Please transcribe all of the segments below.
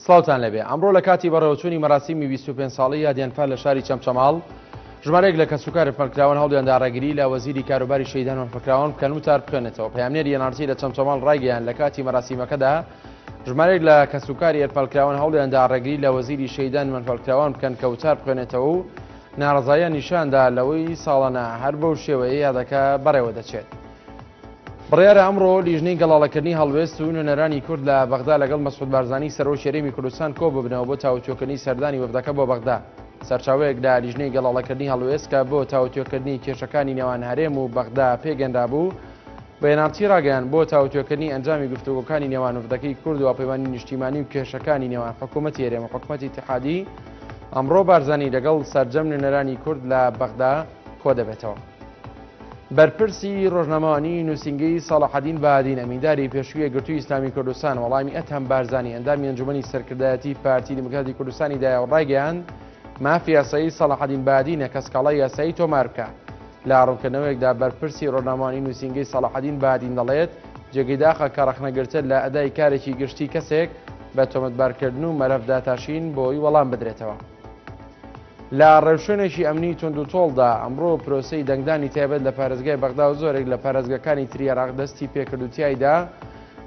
سڵاوتان لێبێ. ئەمڕۆ لە کاتی بەڕێوەچوونی مەراسیمی 25 ساڵەی یادی ئەنفال لە شاری چەمچەماڵ، ژمارەیەک لە کەسوکار ئەنفالکراوان هەوڵیاندا ڕێگری لە وەزیری کاروباری شەهیدان و ئەنفالکراوان بکەن وتار بخوێنێتەوە. پەیامنێری NRT لە چەمچەماڵ ڕایگەیاند لە کاتی مەراسیمەکەدا ژمارەیەک لە کەسوکاری ئەنفالکراوان هەوڵیاندا ڕێگری لە وەزیری شەهیدان و ئەنفالکراوان بکەن کە وتار بخوێنێتەوە و ناڕەزاییان نیشاندا لەوەی ساڵانە هەر بەو شێوەیە یادەکە بەڕێوەدەچێت. بڕیارە ئەمڕۆ لیژنەی گەڵاڵەکردنی هەڵوێست و نوێنەرانی کورد لە بەغدا لەگەڵ مەسعود بارزانی سەرۆکی هەرێمی کوردستان کۆببنەوە بۆ تاوتوێکردنی سەردانی وەفدەکە بۆ بەغدا. سەرچاوەیەک لە لیژنەی گەڵاڵەکردنی هەڵوێست کە بۆ تاوتوێکردنی کێشەکانی نێوان هەرێم و بەغدا پێگەنرابوو، بە NRT ڕاگەیاند، بۆ تاوتوێکردنی ئەنجامی گفتوگۆکانی نێوان وەفدەکەی کورد و هاوپەیمانی نیشتیمانی و کێشەکانی نێوان حکوومەتی هەرێم و حکومەتی ئیتیحادی، ئەمڕۆ بارزانی لەگەڵ سەرجەم نوێنەرانی کورد لە بەغدا کۆدەبێتەوە. بەرپرسی ڕۆژنامەوانی نووسینگەی سەڵاحەدین بەهادین ئەمینداری پێشووی یەکگرتووی ئیسلامی کوردستان وەڵامی ئەدهەم بارزانی ئەندامی ئەنجومەنی سەرکردایەتی پارتی دیموکراتی کوردستانی دایە و ڕایگەیاند مافی یاسایی سەڵاحەدین بەهادینە کە سکاڵای یاسایی تۆمار بکا. لە ڕوونکردنەوەیەکدا بەرپرسی ڕۆژنامەوانی نووسینگەی سەڵاحەدین بەهادین دەڵێت جێگەی داخە کە ڕەخنەگرتن لە ئەدای کارێکی گشتی کەسێک بە تۆمەتبارکردن و مەلەف داتاشین بۆی وەڵام بدرێتەوە. لە ڕێوشوێنێکی ئەمنی توندوتۆڵدا، ئەمڕۆ پرۆسەی دەنگدانی تایبەت لە پارێزگای بەغدا و زۆرێک لە پارێزگاکانی تری عێراق دەستی پێکرد و تیایدا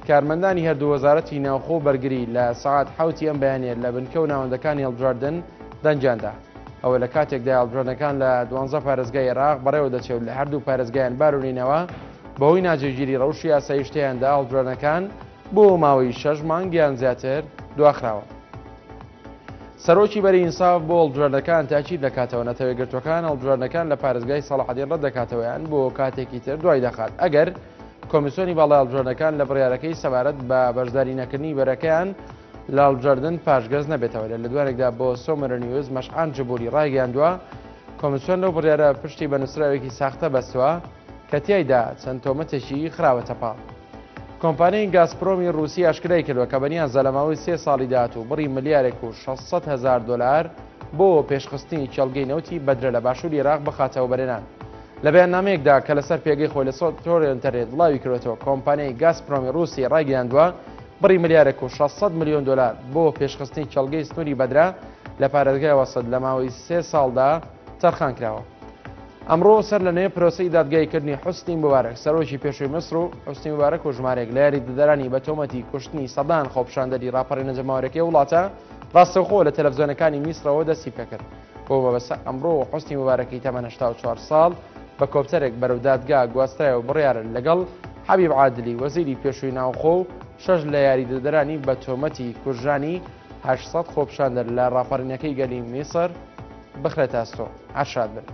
کارمەندانی هەردوو وەزارەتی ناوخۆ و بەرگری لە سەعات حەوتی ئەم بەیانیە لە بنکە و ناوەندەکانی هەڵبژاردن دەنگیان دا. ئەوە لە کاتێکدا هەڵبژاردنەکان لە دوانزە پارێزگای عێراق بەڕێوە دەچێت و لە هەردوو پارێزگای ئەنبار و نەینەوا بەهۆی ناجێگیری ڕەوشی ئاسایش تێیاندا هەڵبژاردنەکان بۆ ماوەی شەش مانگ یان زیاتر دواخراوە. سەرۆکی بەرەی ئینساف بۆ هەڵبژاردنەکان تاکید دەکاتەوە، نەتەوەیەکگرتووەکان هەڵبژاردنەکان لە پارێزگای سەڵاحەدین ڕەتدەکاتەوە یان بۆ کاتێکی تر دوای دەخات ئەگەر کۆمیسیۆنی باڵای هەڵبژاردنەکان لە بڕیارەکەی سەبارەت بە بەشداری نەکردنی بەرەکەیان لە هەڵبژاردن پاشگەز نەبێتەوە. لە لێدوانێکدا بۆ سۆمەر نیوز مەشعان جبوری ڕایگەیاندووە، کۆمیسیۆن لەو بڕیارە پشتی بە نووسراوێکی ساختە بەستووە کە تیایدا چەند تۆمەتێکی خراوەتە پاڵ. کۆمپانیای گازپرۆمی ڕووسی ئاشکرای کردووە کە بەنیازە لە ماوەی سێ ساڵی داهاتوو بڕی ملیارێک و 600 هەزار دۆلار بۆ پێشخستنی کێڵگەی نەوتی بەدرە لە باشووری عێراق بخاتە وەبەرهێنان. لە بەیاننامەیەکدا کە لەسەر پێگەی خۆی لە تۆڕی ئینتەرنێت بڵاوی کردووەتەوە، کۆمپانیای گازپرۆمی ڕووسی ڕایگەیاندووە، بڕی ملیارێک و 600 ملیۆن دۆلار بۆ پێشخستنی کێڵگەی سنووری بەدرە لە پارێزگای واسط لە ماوەی سێ ساڵدا تەرخان کراوە. ئەمڕۆ سەر لە نوێ پرۆسەی دادگاییکردنی حوسنی موبارەک، سەرۆکی پێشووی میسر و حوسنی موبارەک و ژمارەیەک لە یاریدەدەرانی بە تۆمەتی کوشتنی سەدان خۆپیشاندەری ڕاپەڕینە جەماوەریەکەی ئەو وڵاتە ڕاستەوخۆ لە تەلەفزیۆنەکانی میسرەوە دەستی پێکرد. بەو مەبەستە ئەمڕۆ حوسنی موبارەکی تەمەن 84 ساڵ بە کۆپتەرێک بەرەو دادگا گواسترایەوە بڕیارە لەگەڵ حەبیب عادلی وەزیری پێشووی ناوخۆ و شەش لە یاریدەدەرانی بە تۆمەتی کوژرانی 800 خۆپیشاندەر لە ڕاپەڕینەکەی گەلی میسر بخرێتە ئەستۆ. هەر شاد بن.